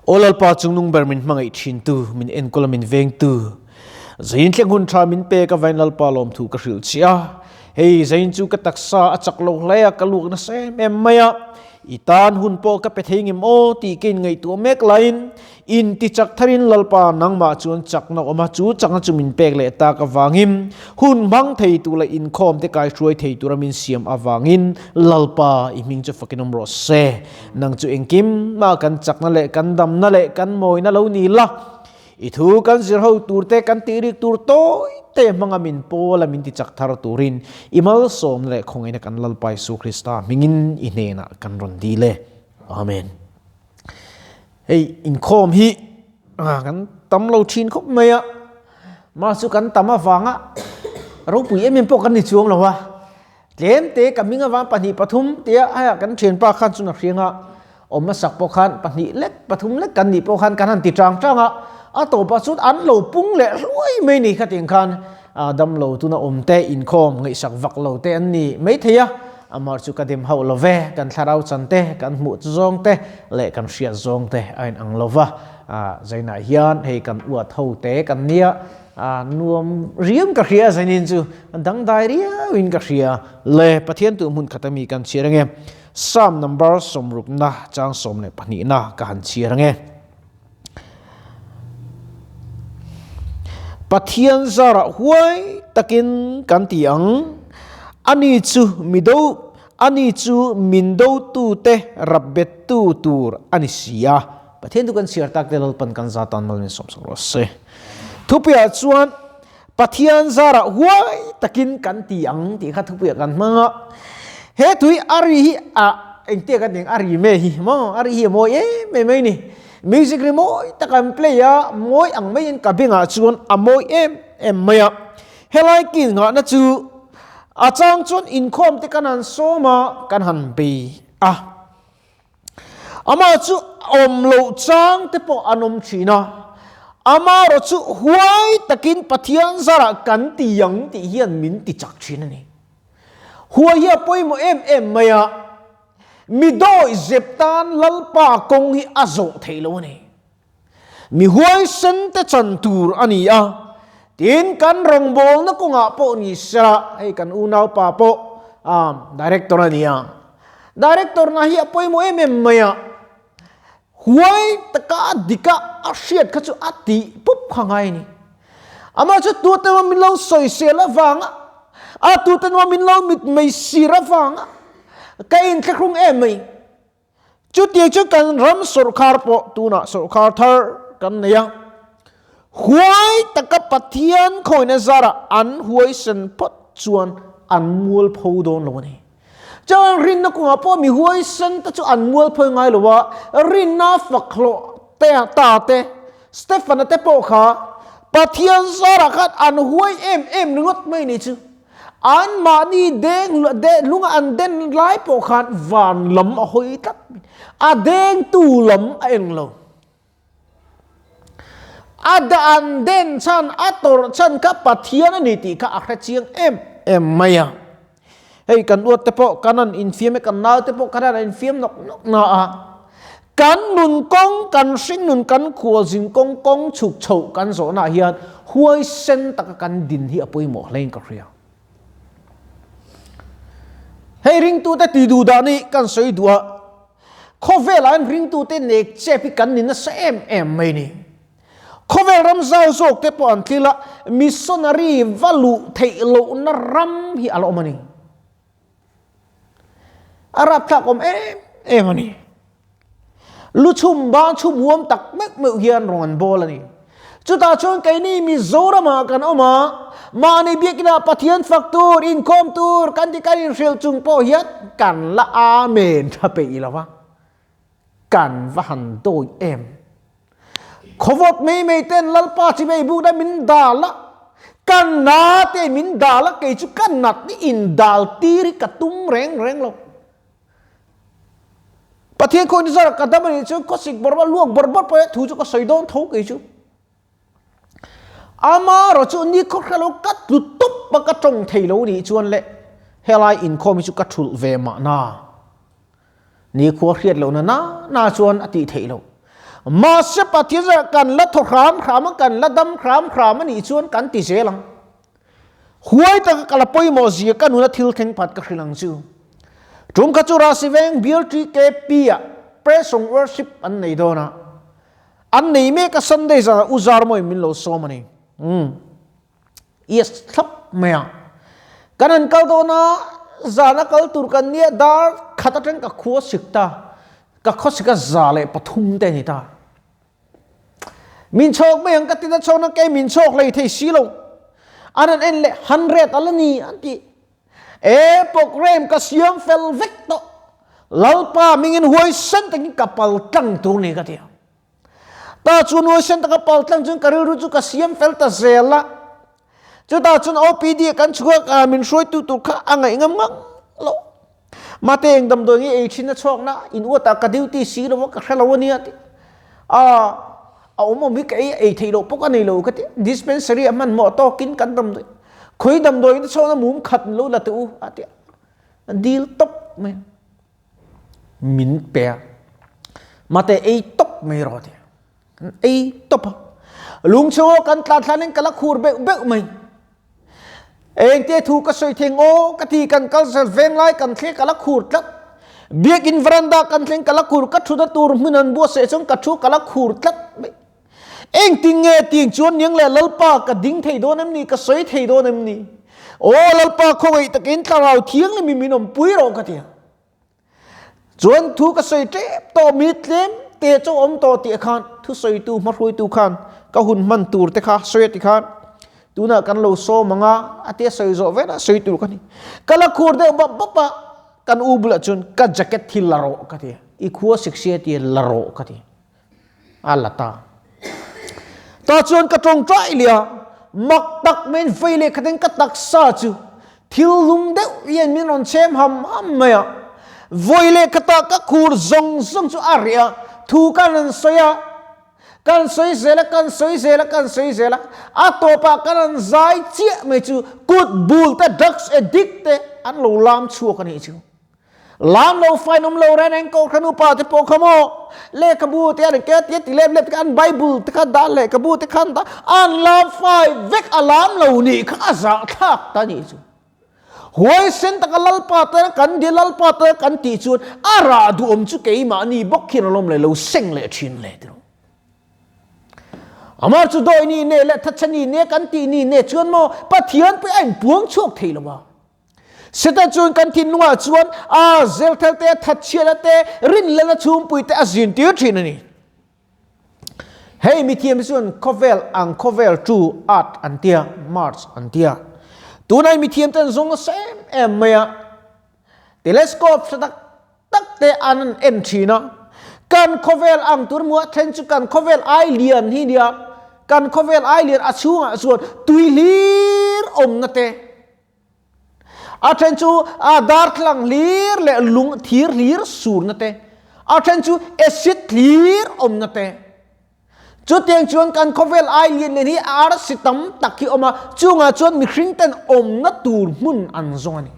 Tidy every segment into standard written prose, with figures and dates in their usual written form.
Aw Lalpa chungnung ber min hmangaih thintu, min enkawl a min vengtu. Zain thleng hun tha min pek avain Lalpa lawmthu ka hrilh che a. Hei zain chu ka taksa a chak lo hle a, ka luak nasa em em mai a. I tan hun pawh ka pe thei ngem aw tih ka inngaihtuah mek laiin inti chak tharin Lalpa nangmah chuan chakna awm a, chu chakna chu min pek leh tak avangin hun hmang thei tur leh inkhawm te kaihruai thei tura min siam avangin Lalpa i hming chu fakin awm rawh se. Nang chu engkim mah kan chakna leh kan damna leh kan mawina lo ni la, i thu kan zir ho tur te kan tih rik tur tawi te hmanga min pawl a min ti chak thar turin i malsawmna leh khawngaihna kan Lalpa Isu Krista hmingin i hnenah kan rawn dil e. Amen. Hei inkhawm hi kan tam lo thin khawp mai a, mah chu kan tam avanga ropui em em pawh kan ni chuang lo a. Tlem te ka hming avang pahnih pathum tia aia kan thianpa khan chun a hriang a, awm hmasak pawh khan pahnih lek pathum lek kan nih pawh khan kan han ti tang tang a, a tawpah chuan an lo pung leh hluai mai ni khatiang khan damlo tuna awm te inkhawm ngaihsak vak lo te an ni maithei a, amah chu ka dem hauh lo ve, kan thlarau chan te, kan hmuh zawng te leh kan hriat zawng te a inang lo va, zainah hian hei kan uat ho te kan nia. A nuam riam ka hria zanin chu dangdai riau in ka hria le Pathian tu hmun khat ami kan chhiar ange Psalm number sawmrukna chang 12 na ka han chhiar ange Pathian zarah huai takin kan ti ang ani chu mido ani chu min do tute rapbet tu tur ani si a Pathian tu kan chhiar tak te Lalpan kan za tan mal min sawm sak rawh se. Thupuiah chuan Pathian zarah huai takin kan ti ang tih kha thupuiah kan hmang a. He tui a ri hi a engtia kan tih ang a ri me hi maw a ri hi a mawi em em mai ni. Music ri mawi tak an play a, mawi ang maiin ka bengah chuan a mawi em em mai a. Helai kin nghahna chu a chang chuan inkhawm te kan han sawm a, kan han bei a. Amah chu awm loh chang te pawh an awm thin a, amaherawh chu huai takin Pathian zarah kan ti ang tih hian min ti chak thin a ni. Huai hi a pawimawh em em mai a, mi dawi zep tan Lalpa kawng hi a zawh theih lo a ni. Mi huaisen te chan tur a ni a, tin kan rawngbawlna kawngah pawh ni sela, hei kan unaupa pawh director a ni a, director na hi a pawimawh em em mai a, huai taka dika a hriat kha chu a tih pup kha ngai a ni. Amah chu tute emaw min lo sawisel avanga, a tute emaw min lo mitmei sir avanga ka inthlahrung em mai. Chutiang chu kan ram sawrkhar pawh tunah sawrkhar thar kan nei a, huai taka Pathian khawina zarah an huaisen phawt chuan an mualpho dawn lo a ni. Chuan rinna kawngah pawh mi huaisen te chu an mualpho ngai lo a, rinna fak hlawh te ta te, Stefana te pawh kha Pathian zarah khan an huai em em ringawt mai ni chu. Anmahni deng lunga an den lai pawh khan van lam a hawi tlat mai. A dengtu lam a eng lo. A da an den chhan, a tawrh chhan kha Pathian a ni tih kha a hre chiang em em mai a. Hei kan uat te pawh kan han infiam e, kan nau te pawh kan han infiam nawk nawk na a. Kan nun kawng, kan hring nun, kan khualzin kawng, kawng chhuk chhoh kan zawhnaah hian huaisen taka kan din hi a pawimawh hlein ka hria. Hei ringtute ti duh dan hi kan sawi duh a, khawvelah hian ringtute nek chep hi kan ni nasa em em mai ni. Khawvel ram zau zawk te pawh an thil a, missionary va luh theih lohna ram hi a la awm a ni. A rapthlak awm em em a ni. Lu chhum ban chhum huam tak meuh meuh hian rawn an bawl a ni. Chutah chuan keini Mizoramah kan awm a, mahni biakinah Pathian fak tur, inkhawm tur kan ti kan inhrilh chung pawh hian kan la amen tha peih lo va. Kan va han dawi em. Khawvawt mai mai ten Lalpa chi vei bukna min dal a, ka na te min dal a, kei chu ka nat ni in dal tir hi ka tum reng reng lo. Pathian khawi ni zar ka dam a nih chuan khawsik bawrh bawrh luak bawrh bawrh pawh thu chu ka sawi dawn tho kei chu. Ama rawh chu ni khaw hre lo ka tlu tawp a ka tawng thei lo nih chuan le helai inkhawm hi chu ka thulh ve mahna. Ni khua hriat lohna na na chuan a tih theih loh. Mahse Pathian zarah kan la thaw hram hram a, kan la dam hram hram a nih chuan kan ti zel ang. Huai taka ka la pawimawh zia ka nuna thil thleng phat ka hrilh ang chu. Tum kha chu Rasiveng Bial TKP ah Praise and Worship an nei dawn a. An nei mek a Sunday zanah U Zarmawiin min lo sawm a ni. Umm. Yes thlap mai a. Kan han kal dawn a, zan a kal tur kan nia dar khat atang ka khua sik ta. Ka khaw sik a 103 te a ni ta. Min chhawk mai ang ka ti na chhawk na kei min chhawk hlei thei si lo. An han en leh 100 a la ni an ti. E program ka siam fel vek tawh. Lalpa mingin huaisen takin ka pal tlang tur ni ka ti a. Ta chuan huaisen taka pal tlang chuan ka rilru chu ka siam fel ta zel a. Chutah chuan OPD kan chhuak a min hruaitu tur kha a ngaih ngam ngang lo. Mate eng damdawi nge ei thin a chhuak na in uatah ka duty si lo a ka hre lo a nia ti. A a awm awm hi ka ei ei theih loh pawh ka nei lo ka ti. Dispensary a hmanhmawh tawkin kan damdawi khawi damdawi in a chhuak na mum khat lo la teh u a ti a. Dil tawp mai min pe a. Mate ei tawp mai rawh a ti. Kan ei tawp a. Lungchhungaw kan tlan thlanin ka la khur beuh beuh mai. Engte thu ka sawi theng aw ka ti kan kal zel veng lai kan thleng ka la khur tlat. Biakin veranda kan thleng ka la khur ka thutna tur hmun an buatsaih chuan ka thu ka la khur tlat mai. Engtin nge tiang chuan niang leh Lalpa ka ding thei dawn em ni ka sawi thei dawn em ni? Aw Lalpa khawngaih takin thlarau thianghlim in min awmpui rawh ka ti a. Chuan thu ka sawi tep tawh mi tlem te chu awm tawh tih khan thu sawitu hmahruaitu khan ka hun hman tur te kha sawi a ti khan tunah kan lo sawm ang a a tia sawi zawh vel a sawi tur ka ni. Ka la khur deuh bap bap a, kan u bulah chuan ka jacket hi la rawh ka ti a, i khua sik sia tia la rawh ka ti a la ta. Tah chuan ka tawngtai leh a, mak tak maiin vei leh khatin ka taksa chu thil lum deuh hian min rawn chhem ham ham mai a. Vawi leh khatah ka khur zawng zawng chu a reh a, thu kan rawn sawi a, kan sawi zel a, kan sawi zel a, kan sawi zel a, a tawpah kan rawn zai chiah mai chu kut bul te, drugs addict te an lo lam chhuak a nih chu. Lam lo fain awm lo reng reng Kohhran upa te pawh kha maw lehkhabu te an ke tia ti lep lep te kha an Bible te kha dah lehkhabu te kha an dah an lam fai vek a lam lo nih kha a zahthlak ta nih chu. Huaisen taka Lalpa te kan di Lalpa te kan tih chuan a rah duhawm chu keimahni bawk hian a lawm leh lo seng leh thin leh tiraw. Amah chu dawi ni ne leh thatchhe ni ne kan tih ni ne chuan maw Pathian pawh a inpuang chhuak thei lo a. Satan chuan kan thinlungah chuan a zelthel te, thatchhiatna te, rinhlelna chhungpui te a zintir thin a ni. Hei mithiam hi chuan khawvel ang khawvel tu Earth an tia, Mars an tia. Tunah mithiam ten zawng nasa em em mai a. Telescope hre tak tak te an an en thin a. Kan khawvel ang tur hmuh a then chu kan khawvel ai lian hi nia. Kan khawvel ai lian a chhungah chuan tui hlir awmna te, A then chu a darthlalang hlir leh lung thir hlir surna te, a then chu acid hlir awmna te. Chutiang chuan kan khawvel ai lian lian hi a arsi tam tak hi awm a, chungah chuan mihring ten awmna tur hmun an zawng a ni.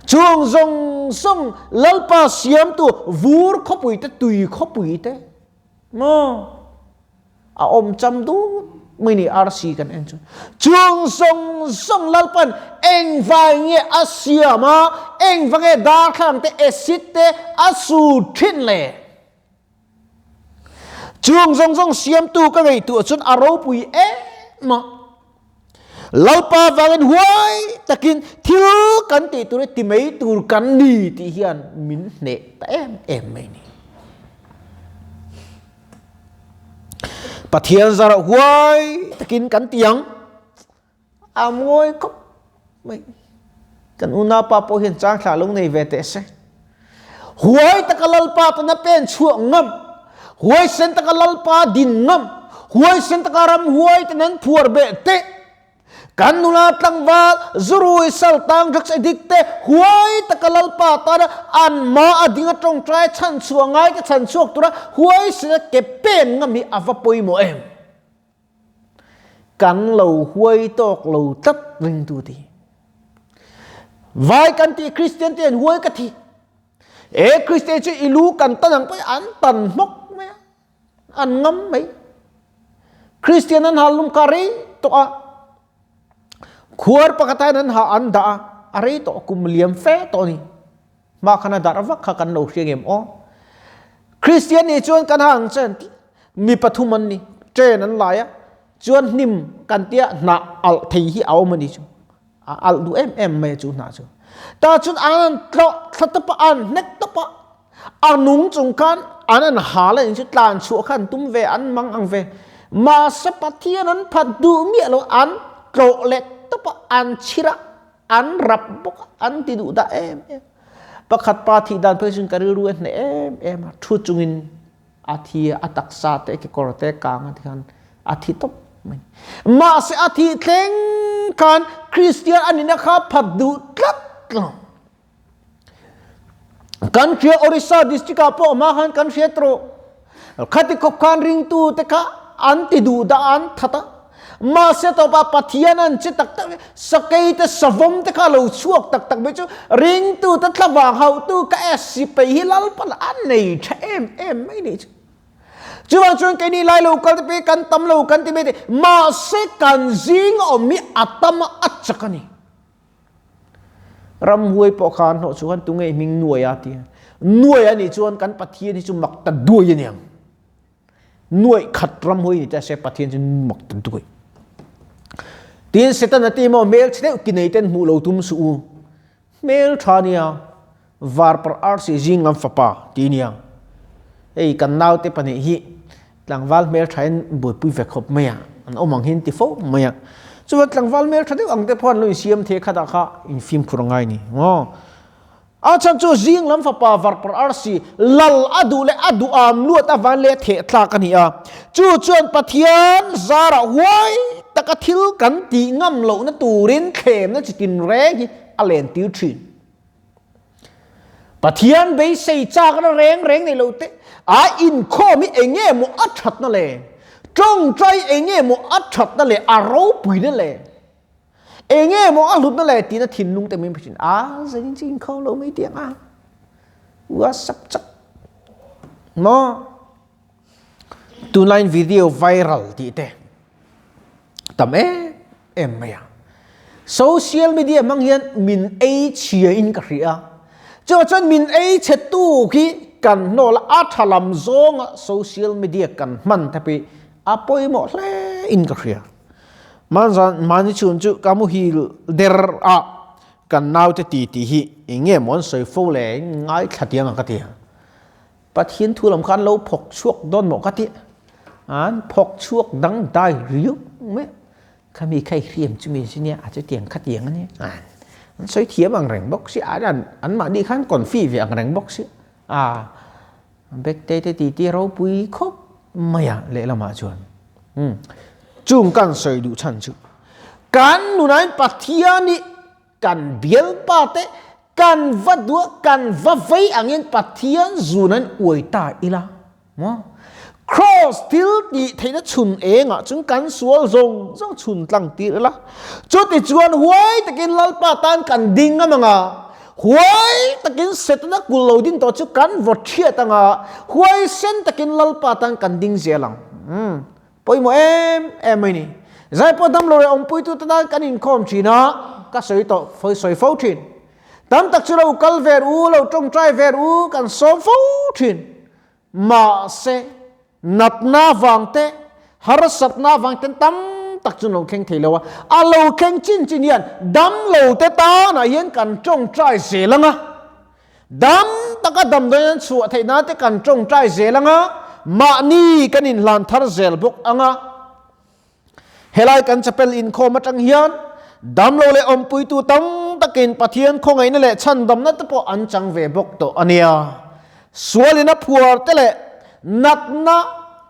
Chung zawng zawng Lalpa siamtu vur khawpui te, tui khawpui te, maw? A awm cham dut mai ni RC kan en chu. Chung zawng zawng Lalpan engvai nge a siam a, engvang nge darthlalang te acid te a su thin le? Chung zawng zawng siamtu ka ngaihtuah chuan a ropui em a. Lalpa vangin huai takin thil kan tih tur hi ti mai tur kan ni tih hian min hneh ta em em mai ni. Pathian zarah huai takin kan ti ang. A mawi khawp mai. Kan unaupa pawh hian chang thla lo nei ve teh se. Huai taka Lalpa tana pen chhuah ngam, huaisen taka Lalpa din ngam, huaisen taka ram huai ten an phuar beh teh. Kan nula tlangval, zurui, saltang, drugs addict te huai taka Lalpa tana an ma a ding a tawngtai chhan chhuah ngai te chhan chhuak tura huaisen a ke pen ngam hi a va pawimawh em? Kan lo huai tawk lo tlat ringtu ti. Vai kan ti Christian te an huai ka thi. E Christian chu i lu kan tan ang pawh an tan hmawk mai a. An ngam mai. Kristian an hal lum kha rei tawh a. Khuar pakhat ah hian an ha an dah a, a rei tawh kum liam fe tawh a ni. Hma khan a darh vak kha kan lo hria ngem aw. Kristian nih chuan kan ha ang che an ti. Mi pathum an ni. Train an lai a, chuan hnim kan tia hnah alh thei hi a awm a ni chu. A alh duh em em mai a chu hnah chu. Tah chuan an an tlawh thla tawp a, an hnek tawp a. A nung chung khan an an hal a nih chu tlan chhuah kha an tum ve, an mang ang ve. Mahse Pathian an phat duh miah lo, an tlawh leh tawp a, an chhir a, an rap bawk a, an ti duh dah em em. Pakhat pa thih dan phei chuan ka rilru a hneh em em a, thu chungin a thi a, a taksa te kekawr te kang a ti khan a thi tawp mai. Mahse a thih thleng khan Kristian a nihna kha phat duh tlat lo. Kan hria Orissa district ah pawh hma khan kan hriat rawh. Khati khawp khan ringtu te kha an ti duh dah an that a. Mahse tawpah Pathian an che tak tak sakei te savawm te kha lo chhuak tak tak mai chu ringtu te thlavang hauhtu ka SC pei hi Lalpan a nei tha em em mai nih chu. Chuvang chuan keini lai lo kal te pawh hi kan tam lo kan ti mai thei. Mahse kan zing a awm hi a tam a a chak a ni. Ramhuai pawh khan hnawh chu khan tunge hming nuai a ti a. Nuai a nih chuan kan Pathian hi chu mak ta duai a niang. Nuai khat ramhuai ni ta se Pathian chu mak ta duai. Tin Satan a ti maw hmel chhe deuh ki nei ten hmuh lo tum suh u. Hmel tha nia varpar arsi zing lam fapa ti nia. Hei kan naute pahnih hi Tlangval hmeltha in buaipui ve khawp mai a, an awm ang hi an ti fo mai a. Chuan tlangval hmeltha deuh ang te pawh an lo insiam thei khatah kha infimkhur a ngai ni maw? A chhan chu zing lam fapa varpar arsi lal a duh leh a duh am luat avan leh theh tlak a ni a. Chu chuan Pathian zarah huai taka thil kan tih ngam lohna turin thlemna chi tinreng hi a len tir thin. Pathian beisei chakna reng reng nei lo te, a inkhawm hi eng nge maw a thatna le? Tawngtai eng nge maw a thatna le? A ropuina le? Eng nge maw a hlutna le? Tiin a thinlung te min phe thin. A zanin chu inkhawm lo mai tiang a. Ua sak chak. Maw? Tunlaiin video viral tih te tam em em mai a. Social media hmang hian min ei chhia in ka hria a. Chuvang chuan min ei chhe tu khi kan hnawl a, a tha lam zawnga social media kan hman te pawh hi a pawimawh hle in ka hria. Hmanzan mahni chhun chu ka muhil der a, kan naute ti tih hi eng nge maw an sawi fo le ngaithla tiang ang ka ti a. Pathian thu lam kha an lo phawk chhuak dawn maw ka ti. An phawk chhuak dang dai riau mai. Khami kha i hriam chu mi chu nia, a chu tiang kha tiang a nia. An sawi thiam ang reng bawk si, an an mahni khan confi ve ang reng bawk si. A Bekte te ti ti ropui khawp mai a lehlamah chuan. Chung kan sawi duh chhan chu kan nunain Pathian hi Kan bialpa te kan va duah kan va vei angin Pathian zun an uai ta ila maw? Cross thil tih theihna chhun engah chuan kan sual zawng zawng chhun tlang tir ila. Chutichuan huai takin Lalpa tan kan ding ngam anga, huai takin Setana kul lo ding tawh chu kan vaw thiat anga, huaisen takin Lalpa tan kan ding zel ang. Pawimawh em em mai ni. Zaipaw damlo leh awmpuitute tan kan inkhawm thin a, ka sawi tawh sawi fo thin. Tam tak chu lo kal ver u, lo tawngtai ver u kan sawm fo thin. Mahse, natna vang te, harsatna vang ten tam tak chu lo thleng thei lo a. A lo thleng chin chin hian damlo te tanah hian kan tawngtai zel ang a. Dam taka damdawi an chhuah theih nan te kan tawngtai zel anga, mahni kan inhlan thar zel bawk anga. Helai kan chapel inkhawm atang hian damlo leh awmpuitu tam takin Pathian khawngaihna leh chhandamna te pawh an chang ve bawk tawh a nia. Sualin a phuar te leh natna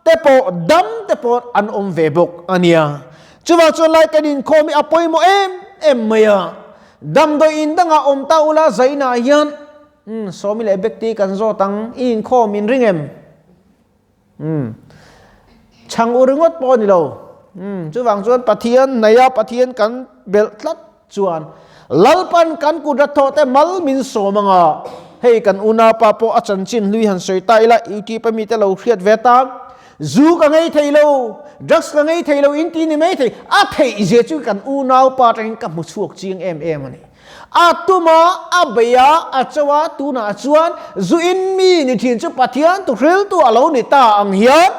te pawh dam te pawh an awm ve bawk a nia. Chuvang chuan lai kan inkhawm hi a pawimawh em em mai a. Damdawi in dangah awm ta ula zainah hian umm Sawmi leh Bekti kan zawt ang i inkhawm in ring em? Umm chhang u ringawt pawh a ni lo. Umm chuvang chuan Pathian hnaia Pathian kan belh tlat chuan Lalpan kan kut a thawh te mal min sawm anga hei kan unaupa pawh a chanchin hlui han sawi ta ila YouTube a mite lo hriat ve ta. Zu ka ngei thei lo, drugs ka ngei thei lo in ti ni mai thei. A theih zia chu kan unaupa atangin ka hmu chhuak chiang em em a ni. A tuma, a bei a, a cho a, tunah chuan zu in mi ni thin chu Pathian tuhriltu a lo ni ta ang hian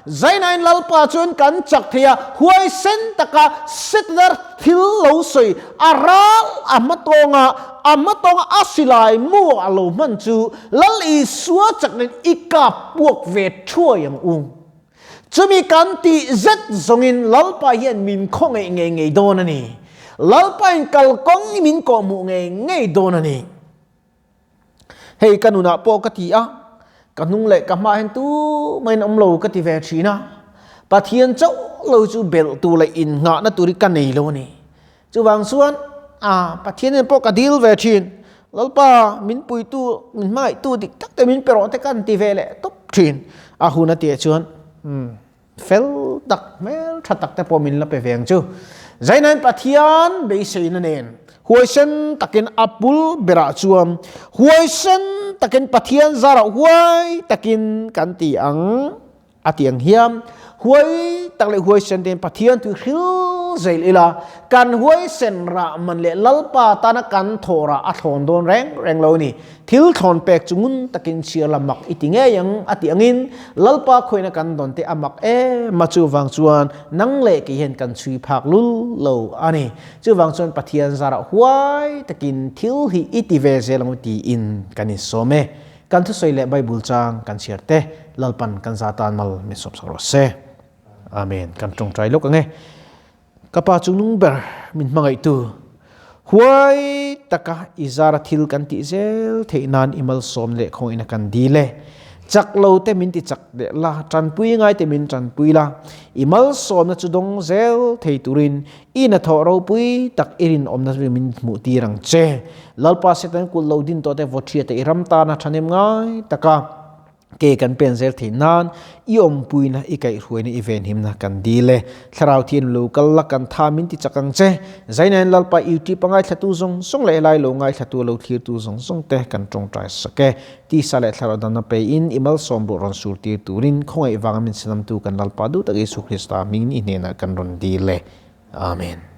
Zainain Lalpa chuan kan chak thei a, huaisen taka Setana thil lo sawi a ral a hmatawnga a hmatawnga a silai mu a lo hman chu Lal Isua chaknin i kap puak ve thuai ang u. Chumi kan tih zet zawngin Lalpa hian min khawngaih ngei ngei dawn a ni. Lalpain kalkawng i min kawhhmuh ngei ngei dawn a ni. Hei ka nunah pawh ka ti a, ka hnung leh ka hmah hian tumah in awm lo ka ti ve thin a. Pathian chauh lo chu belh tur leh innghahna tur hi ka nei lo a ni. Chuvang chuan a Pathian hian pawh ka dil ve thin. Lalpa min puitu, min hmangaihtu dik tak te min pe rawh te ka han ti ve leh tawp thin. A hun a tih chuan umm fel tak hmel tha tak te pawh min la pe ve ang chu. Zainain Pathian beiseina nen huaisen takin a pul berah chuan huaisen takin Pathian zarah huai takin kan ti ang. A ti ang hiam, huai tak leh huaisen tein Pathian tui hril zel ila, kan huaisen rah man leh Lalpa tana kan thawh rah a thlawn dawn reng reng lo a ni. Thil thlawn pek chu ngun takin chhiar la mak i ti ngei ang a ti angin Lalpa khawina kan dawn te a mak em a, chuvang chuan nang leh kei hian kan chhui phak lul lo a ni. Chuvang chuan Pathian zarah huai takin thil hi i ti ve zel ang u tiin kan insawm e. Kan thusawi leh Bible chang kan chhiar te Lalpan kan za tan mal min sawmsak rawh se. Amen. Kan tawngtai lawk ange. Ka pa chu nung ber min hmangaihtu. Huai taka i zara thil kan tih zel theih nan i malsawm leh khawngin a kan dil e. Chak lo te min ti chak leh la, tanpui ngai te min tanpui la. I malsawmna chu dawng zel thei turin I hnathawh ropui tak i rinawmna chu min hmuh tir ang che. Lalpa Satan kut lo din tawh te vawthriat i ram tana thahnem ngai taka ke kan pen zel theih nan i awmpuina i kaihhruaina i venhimna kan dil e. Thlarau thian lo kal la kan tha min ti chak ang che. Zainain Lalpa YouTube a ngaithlatu zawng zawng leh helai lo ngaithlatu lo thlirtu zawng zawng te kan tawngtai sak e. Tisa leh thlarau damna pe in i malsawm ruh rawn sur tir turin khawngaih vanga min sinamtu kan Lalpa duh tak Isu Krista hmingin i hnenah kan rawn dil e. Amen.